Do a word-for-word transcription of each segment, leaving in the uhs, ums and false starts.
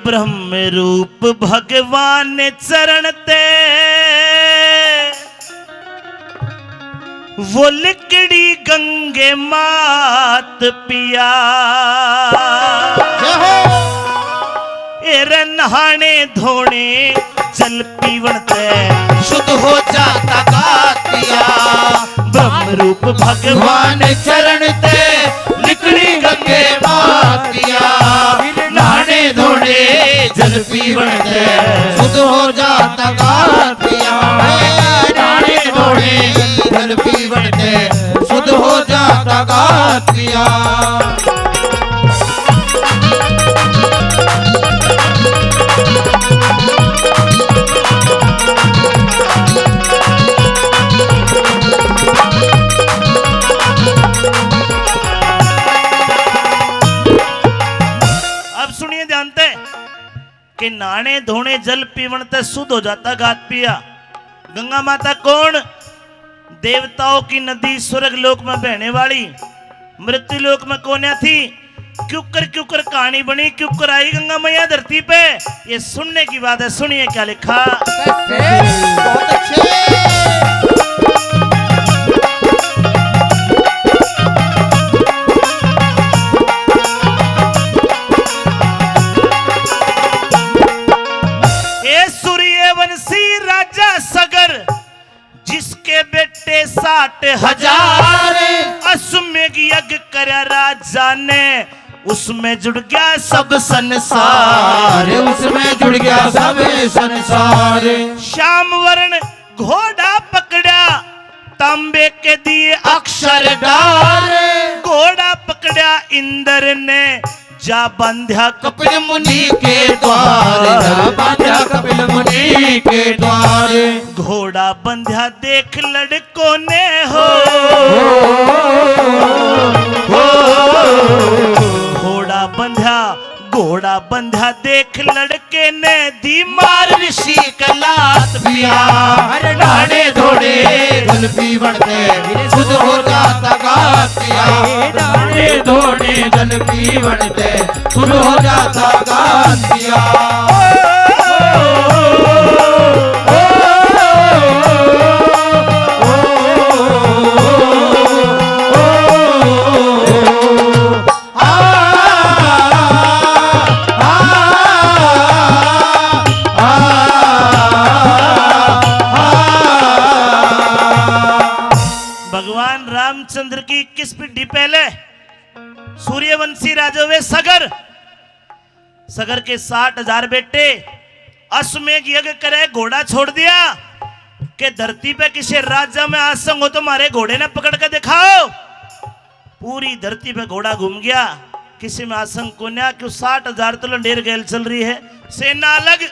ब्रह्म रूप भगवान चरण ते, वो लिकड़ी गंगे मात पिया। जय हो। एरे नहाने धोने जल पीवण ते शुद्ध हो जाता गात पिया। ब्रह्म रूप भगवान चरण ते लिकड़ी गंगे मात पिया। नहाने धोने जल पीवण ते शुद्ध हो जाता गात पिया। नहाने धोने जल पीवण ते शुद्ध हो जाता गात पिया। अब सुनिए ध्यान ते कि नहाने धोने जल पीवण ते शुद्ध हो जाता गात पिया। गंगा माता कौन? देवताओं की नदी, स्वर्ग लोक में बहने वाली, मृत्यु लोक में कोन्या थी। क्यूकर क्यूकर कहानी बनी, क्यूकर आई गंगा मैया धरती पे। ये सुनने की बात है, सुनिए क्या लिखा। बहुत अच्छे। ए सूर्यवंशी राजा सगर, जिसके बेटे साठ हजार। अश्वमेघ यज्ञ करया राजा ने, उसमें जुड़ गया सब संसार। उसमें जुड़ गया सब संसार। श्याम वर्ण घोड़ा पकड़ा, तांबे के दिए अक्षर डार। घोड़ा पकड़ा इंद्र ने, जा बांध्या कपिल मुनि के द्वार। जा बांध्या कपिल मुनि के द्वार। घोड़ा बंध्या देख लड़कों ने हो। हो। घोड़ा बंध्या, घोड़ा बंध्या देख लड़के ने, दी मार ऋषि के लात पिया। अरे नहाने धोने जल पीवण ते शुद्ध हो जाता गात पिया। नहाने धोने जल पीवण ते शुद्ध हो जाता गात पिया। भगवान रामचंद्र की इक्कीस पीढ़ी पहले सूर्यवंशी राजा हुए सगर। सगर के साठ हजार बेटे। अश्वमेघ यज्ञ करे, घोड़ा छोड़ दिया कि धरती पे किसी राजा में आसंग हो तो मारे घोड़े ने पकड़ के दिखाओ। पूरी धरती पे घोड़ा घूम गया, किसी में आसंग कोन्या, क्यों साठ हजार तो लंडेर गैल चल रही है, सेना अलग,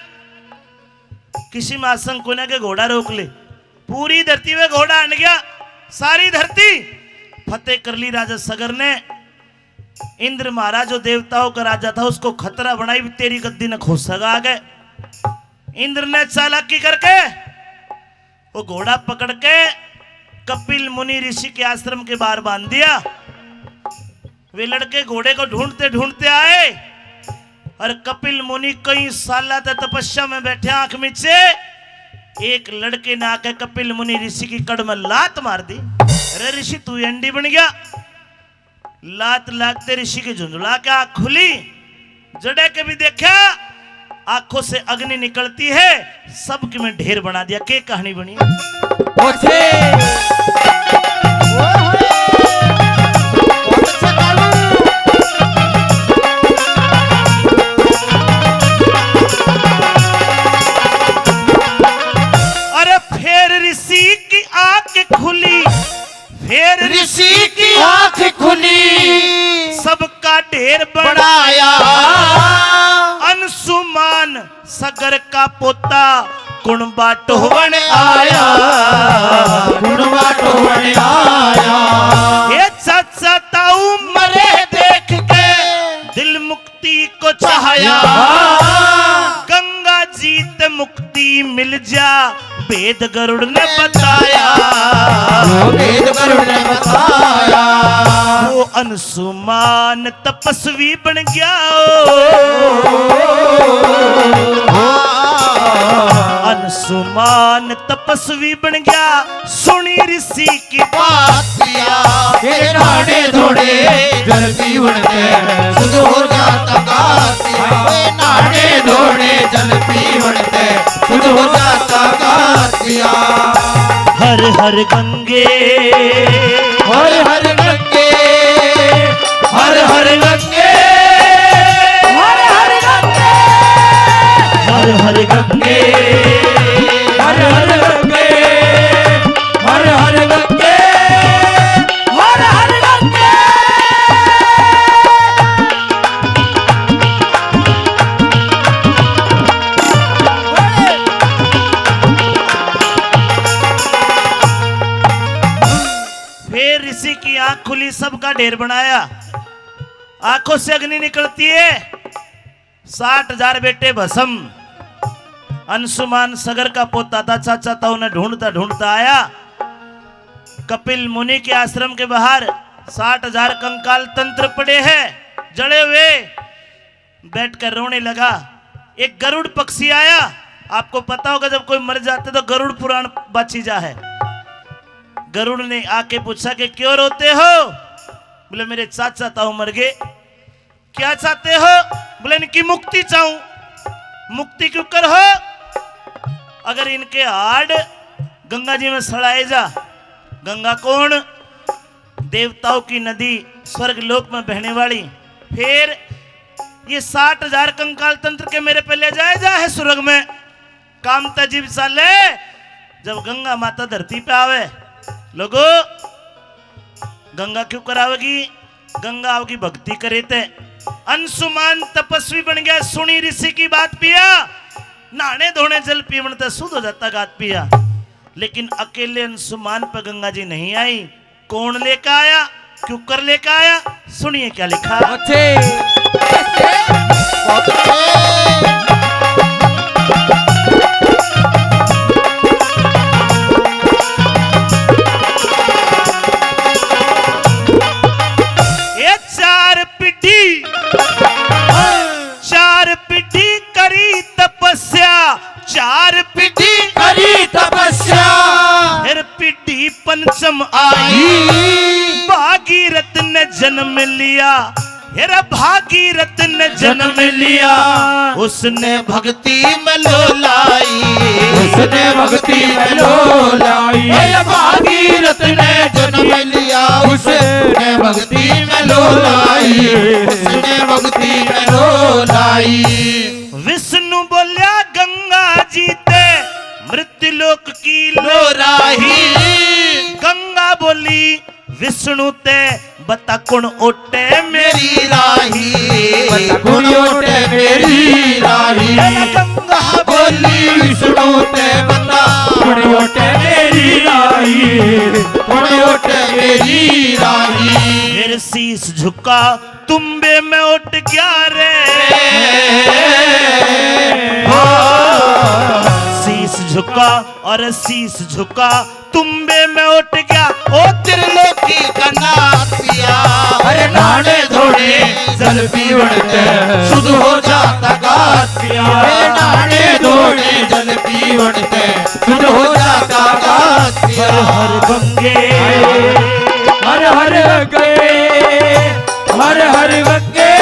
किसी में आसंग कोन्या के घोड़ा रोक ले। पूरी धरती पे घोड़ा आन गया, सारी धरती फतेह कर ली राजा सगर ने। इंद्र महाराज जो देवताओं का राजा था, उसको खतरा बनाई भी, तेरी गद्दी ने खोसेगा आगे। इंद्र ने चालाकी करके वो घोड़ा पकड़ के कपिल मुनि ऋषि के आश्रम के बाहर बांध दिया। वे लड़के घोड़े को ढूंढते ढूंढते आए और कपिल मुनि कई साल तक तपस्या में बैठे, आंख मीचे। एक लड़के ने आके कपिल मुनि ऋषि की कड़ में लात मार दी। अरे ऋषि, तू एंडी बन गया। लात लागते ऋषि की झुंझुला के आँख खुली, जड़े के भी देखा, आंखों से अग्नि निकलती है, सबके में ढेर बना दिया। के कहानी बनी? ओछे। अरे फिर ऋषि की आंख खुली, फिर ऋषि की आंख खुली, सबका ढेर बनाया। अंशुमान सगर का पोता कुण बाटोवण आया, कुण बाटोवण आया। हे चाचा ताऊ मरे देख के दिल मुक्ति को चाहया। गंगा जी ते मुक्ति मिल जा, भेद गरुड़ ने बताया। वो भेद गरुड़ ने बताया। वो अंशुमान तपस्वी बन गया। मान तपस्वी बन गया, सुनी ऋषि की बात पिया। तेरे नहाने धोने जल पीवण ते शुद्ध हो जाता गात पिया। तेरे नहाने धोने जल पीवण ते शुद्ध हो जाता गात पिया। हर हर गंगे, हर हर गंगे, हर हर गंगे, हर हर गंगे, हर हर गंगे, हर हर गंगे, हर हर गंगे, हर हर गंगे। फिर ऋषि की आंख खुली, सबका ढेर बनाया, आंखों से अग्नि निकलती है। साठ हजार बेटे भस्म। अंशुमान सगर का पोता था, चाचा था, उन्हें ढूंढता ढूंढता आया। कपिल मुनि के आश्रम के बाहर साठ हजार कंकाल तंत्र पड़े हैं, जले हुए। बैठकर रोने लगा। एक गरुड़ पक्षी आया। आपको पता होगा, जब कोई मर जाते तो गरुड़ पुराण बाची जा है। गरुड़ ने आके पूछा कि क्यों रोते हो? बोले, मेरे चाचा ताऊ मर गए। क्या चाहते हो? बोले, इनकी मुक्ति चाहूं। मुक्ति क्यों कर हो? अगर इनके हाड़ गंगा जी में सड़ाए जा। गंगा कौन? देवताओं की नदी, स्वर्ग लोक में बहने वाली। फिर ये साठ हजार कंकाल तंत्र के मेरे पे ले जाए जा है स्वर्ग में। काम तो जीव चाले जब गंगा माता धरती पे आवे। लोगो, गंगा क्यों करावेगी? गंगा आवगी भक्ति करे ते। अंशुमान तपस्वी बन गया, सुनी ऋषि की बात पिया, नहाने धोने जल पीवण ते शुद्ध हो जाता गात पिया। लेकिन अकेले अंशुमान पर गंगा जी नहीं आई। कौन लेकर आया, क्यों कर लेकर आया, सुनिए क्या लिखा। अच्छे। बहुत अच्छे। ये चार पीढ़ी, चार पीढ़ी करी तपस्या, चार पीढ़ी करी तपस्या। फिर पीढ़ी पंचम आई, भागीरथ ने जन्म लिया। फिर भागीरथ ने जन्म लिया, उसने भक्ति में लो लाई, उसने भक्ति में लो लाई। फिर भागीरथ ने जन्म लिया, उसने भक्ति में लो लाई, उसने भक्ति में लो लाई। विष्णु बोल्या गंगा जी ते मृत्यु लोक की लो राही। गंगा बोली विष्णु ते, बता कुण ओटे मेरी राही। बता कुण ओटे मेरी राही। गंगा बोली विष्णु ते, बता कुण ओटे मेरी राही, कुण ओटे मेरी राही। फिर शीश झुका तुम्बे में उठ गया रे। हाँ। शीश झुका और शीश झुका तुम्बे में उठ गया। ओ त्रिलोकी का नाथ पिया। अरे नहाने धोने जल पीवण ते शुद्ध हो जाता गात पिया। अरे नहाने धोने जल पीवण ते शुद्ध हो जाता गात पिया। हर हर गंगे, हर हर गंगे, हर हर गंगे,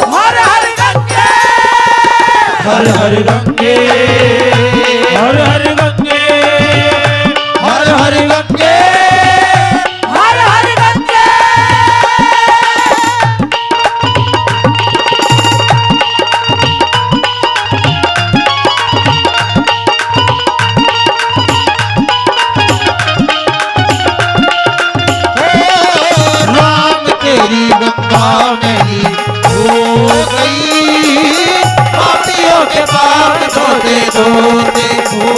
हर हर गंगे, हर हर गंगे, हर हर गंगे, हर हर गंगे, हर हर गंगे। राम तेरी गंगा मैली हो गई, पापियों के पाप धोते धोते। ओ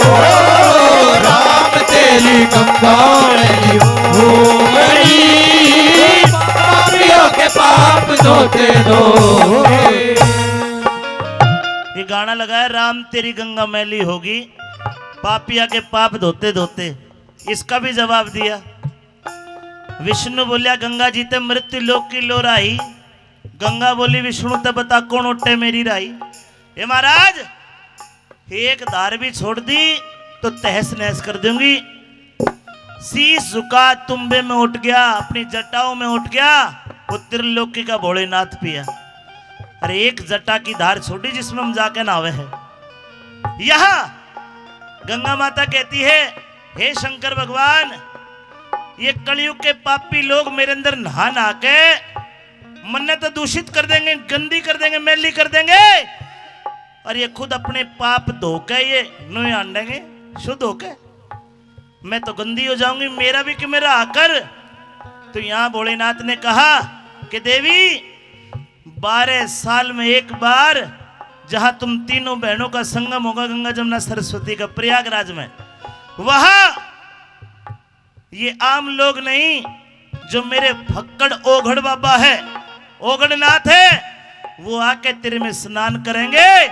राम तेरी गंगा मैली हो गई, पापियों के पाप धोते धोते। ये गाना लगाया, राम तेरी गंगा मैली होगी, पापिया के पाप धोते धोते। इसका भी जवाब दिया। विष्णु बोलिया, गंगा जी ते मृत्यु लोक की लो राही। गंगा बोली विष्णु ते, बता कौन ओटे मेरी राही। हे महाराज, एक धार भी छोड़ दी तो तहस नहस कर दूंगी। शीश झुका, तुम्बे में उठ गया, अपनी जटाओं में उठ गया, वो त्रिलोकी का भोलेनाथ पिया। अरे, एक जटा की धार छोड़ी जिसमें हम जाके नहावे हैं। यहाँ गंगा माता कहती है, हे शंकर भगवान, ये कलयुग के पापी लोग मेरे अंदर नहा नहा के मन्ने तो दूषित कर देंगे, गंदी कर देंगे, मैली कर देंगे, और ये खुद अपने पाप धो के ये नुए आंडेंगे शुद्ध होके। मैं तो गंदी हो जाऊंगी, मेरा भी कि मेरा आकर। तो यहाँ भोलेनाथ ने कहा कि देवी, बारह साल में एक बार जहां तुम तीनों बहनों का संगम होगा, गंगा जमुना सरस्वती का प्रयागराज में, वहां ये आम लोग नहीं, जो मेरे फक्कड़ ओघड़ बाबा है, ओघड़नाथ है, वो आके तेरे में स्नान करेंगे,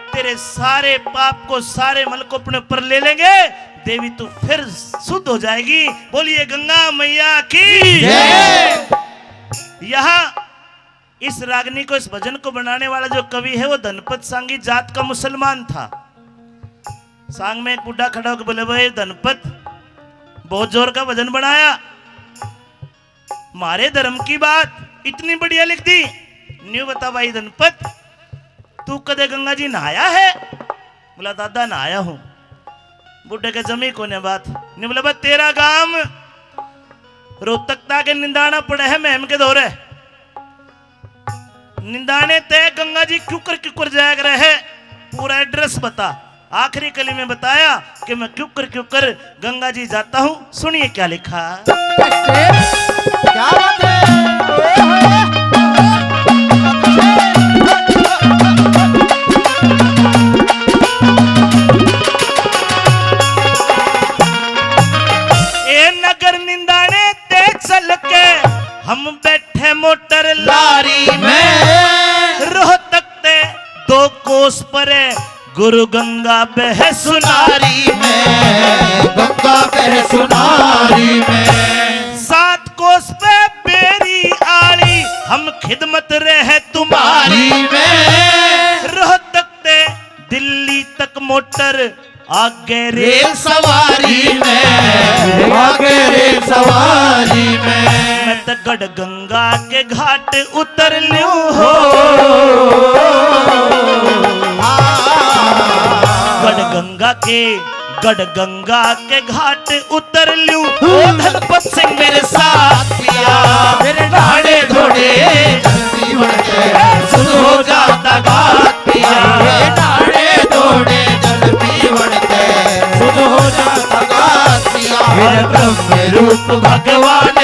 तेरे सारे पाप को, सारे मल को अपने ऊपर ले लेंगे। देवी, तू फिर शुद्ध हो जाएगी। बोलिए गंगा मैया की जय। यहाँ इस रागनी को, इस भजन को बनाने वाला जो कवि है, वो धनपत सांगी जात का मुसलमान था। सांग में एक बुढ़ा खड़ा होकर बोले, भाई धनपत, बहुत जोर का भजन बनाया, म्हारे धर्म की बात इतनी बढ़िया लिख दी। न्यू बता भाई धनपत, तू कदे गंगा जी नहाया है? बोला, दादा नहाया हूं। बुढ़े के जमी कोने बात। न्यू बोला, बस तेरा गांव रोहतक ताके निंदाना पड़े है महम के दौरे। निंदाने तय गंगा जी क्यूकर क्यूकर जाया करे है, पूरा एड्रेस बता। आखिरी कली में बताया कि मैं क्यूकर क्यूकर गंगा जी जाता हूं। सुनिए क्या लिखा। क्या बात है। ए नगर निंदाने ते चल के हम बैठे मोटर लारी में। रोहतक ते दो कोस परे गुरु गंगा बह सुनारी में। गंगा बह सुनारी में। सात कोस पे बेरी आली हम खिदमत रहे तुम्हारी में। रोहतक ते दिल्ली तक मोटर आगे रेल सवारी में, आगे रेल सवारी में। मैं तो गढ़ गंगा के घाट उतर लूं हो। गढ़ गंगा के, गढ़ गंगा के घाट उतर लूं। ओ धनपत सिंह मेरे साथ पिया, मेरे ढाड़े ढोड़े जल्दी बढ़ के शुरू हो जाता घाट पिया। मेरे ढाड़े ढोड़े जल्दी बढ़ के शुरू हो जाता घाट पिया। मेरे ब्रह्म रूप भगवान